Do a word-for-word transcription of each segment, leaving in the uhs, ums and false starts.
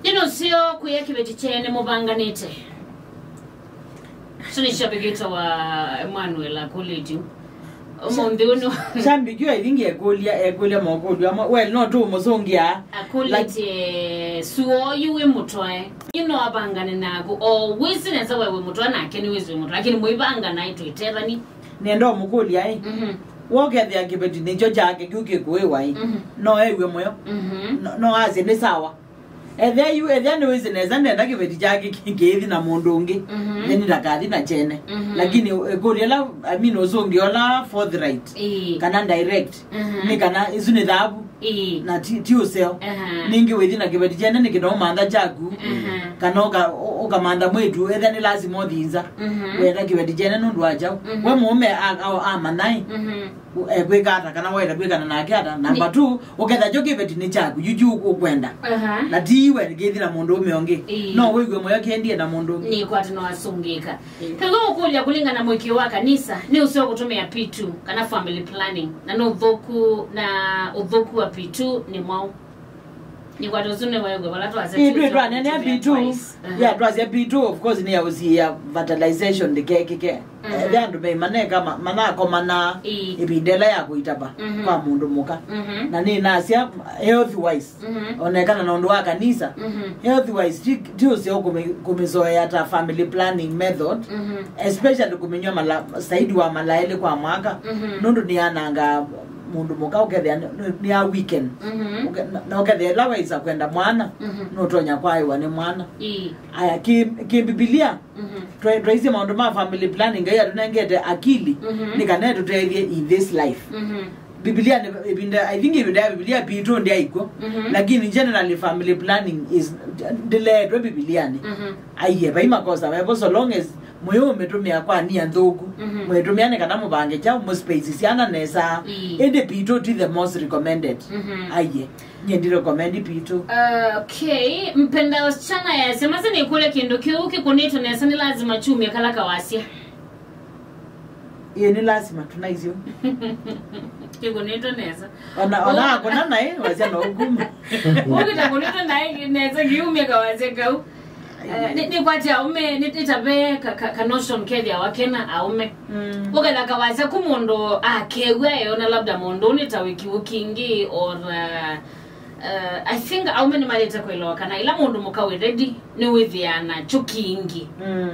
Ĩno syo kwĩa kĩveti kyene mũvanganĩte. So nĩ shabiki wĩtawa Emmanuel akũlĩtye ũmũnthĩ ũnũ. Shabiki ũyũ I think ekũlya, ekũlya mokũlyo amwe. Well, no tũmũsũngĩa. Akũlĩtye, suo yu wĩ mũtwae. Yu no avangane naku. O wĩsĩ nesa we wĩ mũtwae nake nĩ wĩsĩ wĩ mũtwae. Lakini mũivangana ĩ twĩtethani. Nĩenda ũmũkũlya ĩ. Mhm. Wokethĩa kĩveti nĩkyo kyake kĩu kĩkũĩwa ĩ. Mhm. No ew'e mũyo. Mhm. No, no asye nĩ sawa. Ethĩa yu, ethĩa nĩwĩsĩ nesa ndenda kĩveti kyake kĩ-, kĩithi na mũndũ ũngĩ, mhm, then ndakathi na kyene. Mhm. Lakini ĩkũlyo ĩla, I mean, ũsũngĩo ũla forthright, ĩĩ, kana direct, mhm, nĩ kana ĩsu nĩ thavu, ĩĩ, na ti, ti ũseo. Aha. Ningĩ wĩthi na kĩveti kyene nĩ kĩno ũmantha kyaku, aha, kana ũka-, ũ-, ũkamantha mwĩtu, ethĩa nĩ lasima ũthi nza, mhm, wenda kĩveti kyene nũndũ wa kyaũ. Mhm. We mũũme a-, a-, amanya ĩ, mhm, ekwĩka ata, kana waĩle kwĩkana nake ata. Number two, ũketha kyo kĩveti nĩ kyaku, yu kyu ũkwenda. Aha. Na ti iwe kĩthi na mũndũ ũme ũngĩ. Ĩĩ. No wĩw'e mũyo kĩendie na mũndũ ũngĩ. Nĩ kwati no asũngĩka. Ĩĩ. Kanga ũkũlya kũlingana na mũĩkĩĩo wa kanisa, nĩ ũseo kũtũmĩa P two kana family planning, na nĩ ũthũku, na ũthũku wa P two nĩ mwaũ? Nĩ kwati ũsu nĩ wewe, wala twasya. Ĩĩ, twĩ twanenea P two. Aha. Yeah, twasya P two, of course, nĩ ya ũsiĩa fertilization ndĩkekĩke. Mhm. Eh, ve andũ me maneka ma-, manakomana, ĩĩ, ĩvinda ĩla ya kũitava, mhm, kwa mũndũ mũka. Mhm. Na nĩ nasya health wise, mhm, onekana na ũndũ wa kanisa. Mhm. Health wise, ti, ti ũseo kũmĩ-, kũmĩsoea ta family planning method, mhm, especially kũmĩnywa mala, saidi wa mala elĩ kwa mwaka, mhm, nũndũ nĩyanangaa mũndũ mũka ũkethĩa nĩ, nĩ, nĩ a weaken. Mhm. Ũke-, na, na ũkethĩa ĩla waisa kwenda mwana, mhm, nũtonya kwaĩwa nĩ mwana. Ĩĩ. Aya, kĩ, kĩ Mbivilia, mhm, twa-, twaisye maũndũ ma family planning, Ngai atũnengete akili, mhm, nĩ kana ĩtũtethye in this life. Mhm. Biblia nĩ, ĩvinda, I think ĩvinda ya Biblia P two ndyaĩkw'o, mhm, lakini generally family planning is, ndĩleetwe Bibilianĩ. Mhm. Aiye, vai makosa mevo, so long as mũyĩũmĩtũmĩa kwa nia nthũku, mhm, mũĩtũmĩa nĩ kana mũvange kyaũ, mũspace syana nesa. Ĩĩ. Ĩndĩ P two ti the most recommended. Mhm. Aiye. Nyie ndi recommend P two. Uh, okay. Mpenda wasichana yasema, sasa nĩkũlya kĩndũ kĩu kĩkũnĩtwe nesa nĩ lazima kyumye kala kawasya. Ĩĩ, nĩ lazima tunaisyo. Kĩkũnĩtwe nesa. Ona, ona akũna naĩ, wasya no ũkuma. Ũkĩta kũnĩtwe naĩ nesa kĩumye kawasya kau. Eh, nĩ, nĩ kwati aũme, nĩ, nĩ ta ve ka, ka, ka notion kethĩawa kena aũme. Mm. Ũketha kawasya ku mũndũ akew'a eona labda mũndũ ũũ nĩ ta wĩ kĩw'ũ kĩngĩ, or, uh, uh, I think aũme nĩmalĩte kwĩloa kana ĩla mũndũ mũka wĩ ready, nĩwĩthĩaa nakyo kĩngĩ. Mm.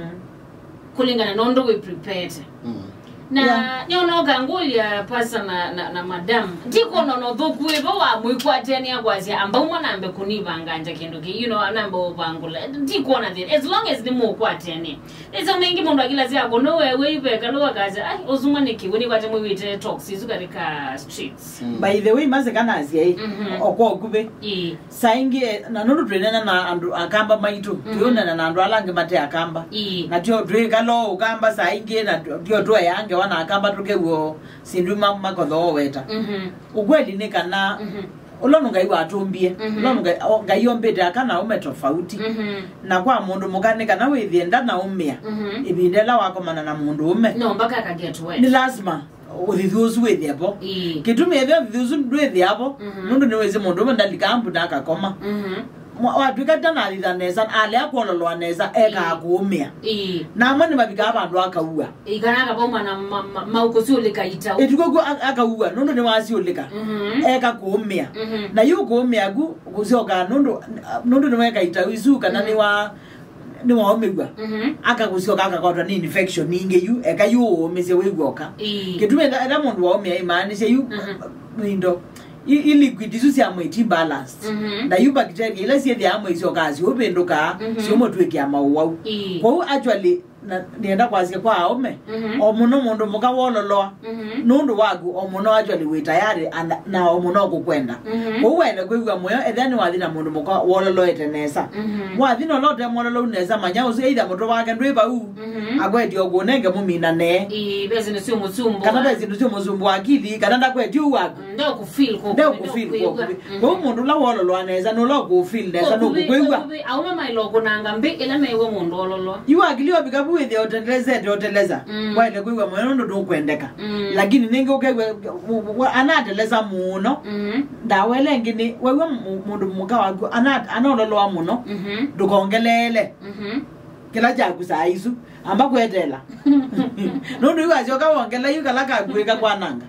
Kũlingana na ũndũ wĩ prepared. Mm. Na, yeah, nĩona ũkangũlya pastor na, na, na madam. Ndikwona ona ũthũku wĩvo wa mũikwatĩanĩa kwasya, amba uma nambe kũnivanganja kĩndũ kĩu, you know, nambe ũvangũla. Ndikwona thĩna. As long as nĩmũkwatĩanĩa. Nĩsyo maingĩ mũndũ akilasya ako, no wewe iveka, no akasya, ai, ũsuma nĩ kĩw'ũ, nĩkwate mwĩw'ĩte talks isu katika streets. Mm. By the way, maze kana asyai, mhm, okwa ũkuvĩ. Ĩĩ. Saa ingĩ, na nũndũ twĩneena na andũ akamba maitũ, mhm, twĩũneena na andũ ala angĩ mate akamba. Ĩĩ. Na tyo twĩkala o ũkamba saa ingĩ, na tyo twoea ngewa na akamba tũkew'o syĩndũ ma-, makothoweta. Mhm. Ũkweli nĩ kana, mhm, ũla nũ Ngai watũmbie, mhm, ũla nũ Ngai, o, Ngai ombĩte aka na aũme tofauti. Mhm. Na kwa mũndũ mũka nĩ kana wĩthĩe ndanaũmĩa, mhm, ĩvinda ĩla wakomana na mũndũ ũme. No, mpaka aka get wet. Nĩ lazima ũthithu ũsu wĩthĩe vo. Ĩĩ. Kĩtumi ethĩa ũthithu ũsu ndwĩthĩa vo, mhm, nũndũ nĩwĩsĩ mũndũ ũmwe ndalikaa mbu na akakoma. Mhm. Mwa-, watw'ĩka ndanathitha nesa, alea kwololoa nesa, ekaa, ĩĩ, kũũmĩa. Ĩĩ. Na amwe nĩmavikaa vandũ akaua. Ĩĩ, kana akavauma na ma-, ma-, maũkũsyũlĩka itau. Ĩtukũ ku a-, akaua, nũndũ nĩwasyũlĩka. Mhm. Eka kũũmĩa. Mhm. Na yu kũũmĩa ku kũsyokaa, nũndũ, nũndũ nĩweka itau isu, kana, mhm, nĩwa nĩwaũmĩw'a, mhm, akakũsyoka akakwatwa nĩ infection ingĩ yu, eka yu ũũmĩsye wĩw'oka. Ĩĩ. Kĩtumi ĩla, ĩla mũndũ waũmĩa imaanisha yu, mhm, indo, i, i liquid isu sya mwĩĩ ti balanced. Mhm. Na yu bacteria ila syĩthĩaa mwĩĩ syokaa siũvĩndũkaa, mhm, siũmũtw'ĩkĩa maũwau. Ĩĩ. Kwoou actually, na nĩenda kwasya kwa aũme, mhm, o mũno mũndũ mũka wololoa, mhm, nũndũ waku, o mũno actually wĩ tayari, and, na o mũno ũkũkwenda. Mhm. Kwoou waĩle kwĩw'a mũyo, ethĩa nĩwathi na mũndũ mũka wololoete nesa. Mhm. Wathi na ũla ũte mwololou nesa, manya ũsu either mũtwe wake ndwĩ vau, mhm, akwetye ũkũnenge mũminane. Ĩĩ, ve syĩndũ syũmũsumbũa. Kana ve syĩndũ syũmũsumbũa akili, kana ndakwetye ũu waku. Mm, ndeũkũfeel kũkuvĩ, ndeũkũfeel kũkuvĩ. Mhm. Kwoou mũndũ ũla wololoa nesa, nũla ũkũfeel nesa, kũkuvĩ, nũkũkwĩw'a. Kũkuvĩ, aũme maĩle ũkũnanga mbĩ ĩla mew'a mũndũ ololoa. Yu akili ovika vu Wĩthĩa ũtelezete, ũteleza. Mm. Waĩle kwĩw'a mũyo nũndũ ndũkwendeka. Mm. Lakini nĩngĩ ũkew'a, anateleza mũno. Mm. Ndawa ĩla ĩngĩ nĩ, wew'a mu-, mũndũ mũka waku, ana-, anaololoa mũno, mhm, ndũkongeleele. Mhm. Kĩla kyaku saa isu, amba kweteela. Nũndũ yu asyoka wongela yu kala kakuĩka kwananga.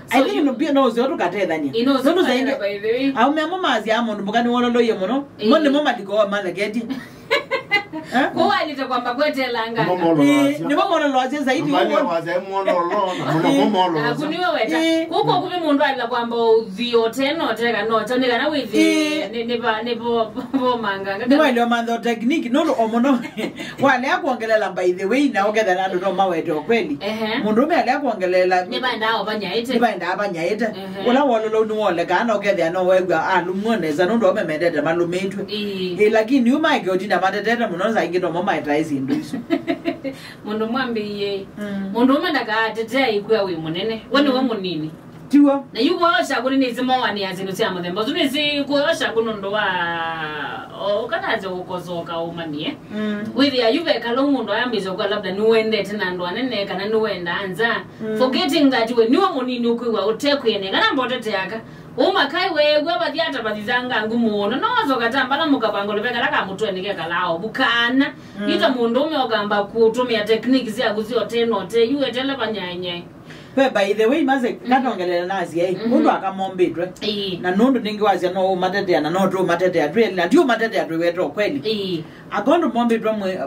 So I think you no pia no ũseo tũkatethania. Ino nũndũ ũseo zaidi, by the way. Aume amo maasya mũndũ mũka nĩwololoie mũno. Eh. Mo nĩmo maliko maleketie. Eh? Kũu alĩte kwamba kwetelanga. Nĩmo mololoasya. Eh, nĩmo mololoasya zaidi. Mbali ya wasya mololo, na mũno mo mololoasya. Aku niwe weta. Eh. Kuko kuvi mũndũ alila kwamba ũthi otena oteka no, toni kana wĩthi, eh, nĩ, nĩ ba, nĩ bo, bo manganga. Nĩ waile mantho technique, no, o mũno. Walea kuongelela, by the way, na ũkethana andũ no mawete o kweli. Ehe. Mũndũ ũme alea kuongelela. Nĩvaendaa ũvanyaĩte. Nĩvaendaa vanyaĩte. Ehe. Ũla wololo nĩ wonekana ũkethĩa no wew'a alumwo nesa nũndũ ome mendete malũmĩtwe. Ĩĩ. Ĩ, lakini yu maeke ũtinda matetete mũno, saa ingĩ nomo maetae syĩndũ isu. Mũndũ mwambĩie. Mm. Mũndũ ũme ndakatetea ikwĩa wĩ mũnene. We nĩwe, mm, mũnini. Tiw'o? Na yu kũoya ũshaku nĩnĩsĩ moanĩa syĩndũ sya mũthemba ũsu. Nĩsĩ kũoya ũshaku nũndũ wa, o, ũkanasya ũkosoka ũmanie. Mm. Wĩthĩa yu vekala mũndũ ayambĩsya kwa labda nĩwendete na andũ anene kana nĩwendaa nza. Mm. Forgetting that we nĩwe mũnini ũkwĩw'a ũtekwĩene kana mboteteaka. Ũma kai weew'a vathi ata vathithanga ngu mũno. No wasoka ta mbala mũkavanga lũvekala ka mũtwenĩ kekalaa o vukana. Mm. Yu ta mũndũ ũme ũkamba kũtũmĩa technique syaku syote note yu etele vanyaenyae. Ve, by the way, mase, mhm, kanongelele nasya, ĩ, mhm, mũndũ akamombĩtwe. Ĩĩ. Na nũndũ nĩngĩ wasya no ũmatetea, na no tũũmatetea, twĩ, na ndiũmatetea twĩweta o kweli. Ĩĩ. Akondo mombĩtwe mwe,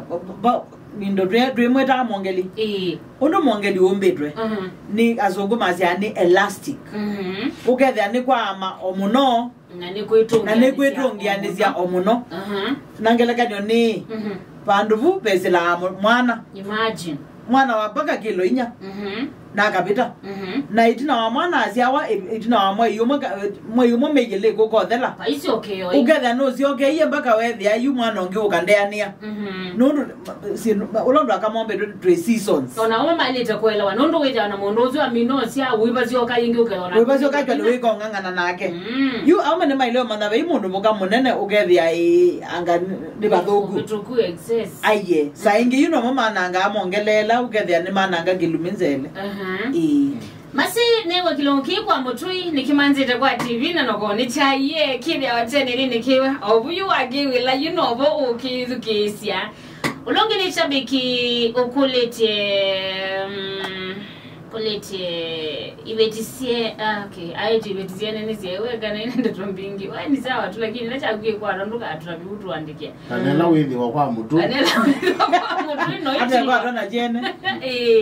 ba, indo twĩ, twĩmwĩtaa mongeli. Ĩĩ. Ũndũ mongeli ũmbĩtwe, mhm, nĩ asũngũ masyaa nĩ elastic. Mhm. Ũkethĩa nĩ kwaama o mũno, na nĩ kwĩtũngĩanĩsya o mũno. Aha. Na ngelekany'o nĩ, mhm, vandũ vu vesĩlaa mũ-, mwana. Imagine. Mwana wa mpaka kilo inya. Mhm. Na akavĩta. Mhm. Na ĩtina wa mwana asyawa, ĩ-, ĩtina wa mwei ũmwe ka-, mwei ũmwe mĩilĩ kũkothela. Vaisyokeoi. Ũkethĩa nũsyokeie mpaka wethĩa yu mwana ũngĩ ũkandeanĩa. Mhm. Nũndũ, syĩndũ, ũla ũndũ akamombĩtwe twĩ seasons. Ona ũmwe maĩlĩte kũelewa, nũndũ wĩthĩawa na mũndũ ũsu amina ũsya, ũivasyoka yĩngĩ ũkethwa na ũivasyoka kĩla wĩka ũng'ang'ana nake. Mm. Yu aume nĩmaĩle ũmanya vai mũndũ mũka mũnene ũkethĩa ĩ anga nĩ vathũku. Ũvĩtũku excess. Aiye, saa ingĩ yu nomo manangaa mongeleela ũkethĩa nĩmananga kĩlumi nzele. Aha. Ĩĩ. Masi nĩwe kĩlungu kĩĩ kwa mũtũi nĩkĩmanzĩte kwa T V na noko nĩkyaiye kĩthĩawa kyenĩ nĩnĩkĩwe. O vuyu wa kĩwĩla yu novo ũkĩthukĩĩsya. Ũla ũngĩ nĩ shabiki ũkũlĩtye, mm, kũlĩtye iveti sye, ah, okay. Aĩtu iveti syene nĩ syewe kana ina ndeto mbingĩ. We ni sawa tu, lakini ĩla kyaku kĩkwatwa ndũkatũtavye ũtũandĩkĩa. Kana ĩla wĩthĩwa kwa mũtũi. Kana ĩla wĩthĩwa kwa mũtũi no ĩti. Ate kwatwa na kyene. Ĩĩ.